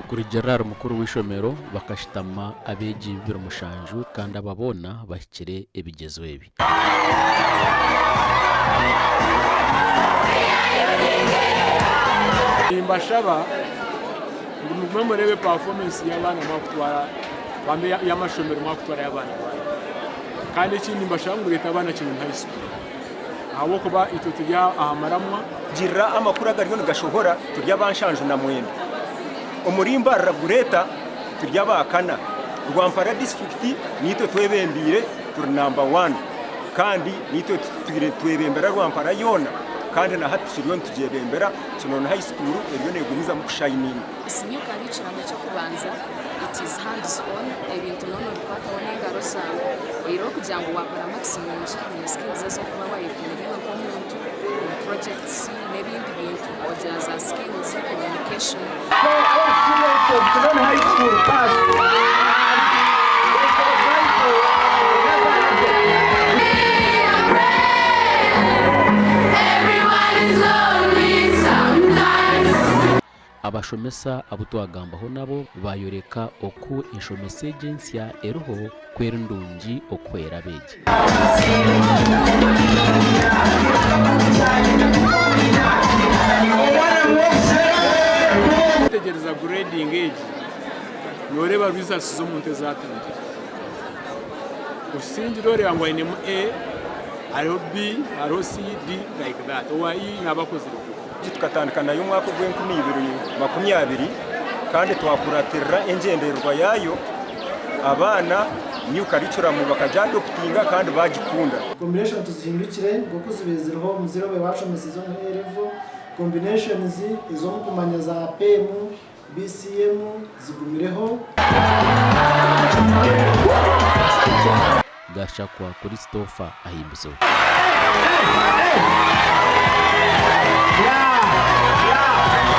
Okurugiirira ahari mukuru w'eishomero, bakashutama abeegi 27 kandi aba boona bahikire ebigyezo ebi. Nimbashaba ngu mugume mureebe performance y'abaana mwakutwara bambe y'amashomero mwakutwarayo abaana banyu. Kandi ekindi nimbashaba ngu mureete abaana Kinoni High School ahabw'okuba itwe turi aha maramwa. Girira amakuru agariyo nigashohora turi aba 79. Omuri Mbarara Greater turi aba kana. Rwampara disiturikiti niitwe twebembeire turi namba wani kandi niitwe tutwire nitwebembera Rwampara yoona kandi na hati tukiriyo nitugyebembera. Kinoni High School eriyo negumizamu kushayininga. This new curriculum eky'okubanza it is hands on ebintu nooba nobikwataho n'engaro zaawe oyihireho kugira ngu waakora marks nungi haine skills ezi orikuba wayefunire iwe nk'omuntu omu projects n'ebindi bintu ogira za skills communication. All students of Kinoni High School passed and they qualify for another level. Abashomesa abu twagambaho nabo baayoreka oku enshomesa egi ensya eriho ku eri ndungi okuhwera abeegi. Kwetegyereza grading egi noreeba results z'omuntu ezatungire. Osingire oreeba ngu ainemu A, hariho B, hariho C, D like that. Owa E naaba akozire gye. Egi tukatandika nayo omwaka ogw'enkumi ibiri makumyabiri kandi twakuratirira engyendererwa yaayo, abaana new curriculum bakagyadoputinga kandi baagikunda. Combination tuzihindukire nk'oku zibaire ziriho omu ziri obu bashomesize omu A level. Combinations ez'omukumanya za PEM, BCM zigumireho. Gashakwa Christopher ahimbisibwe.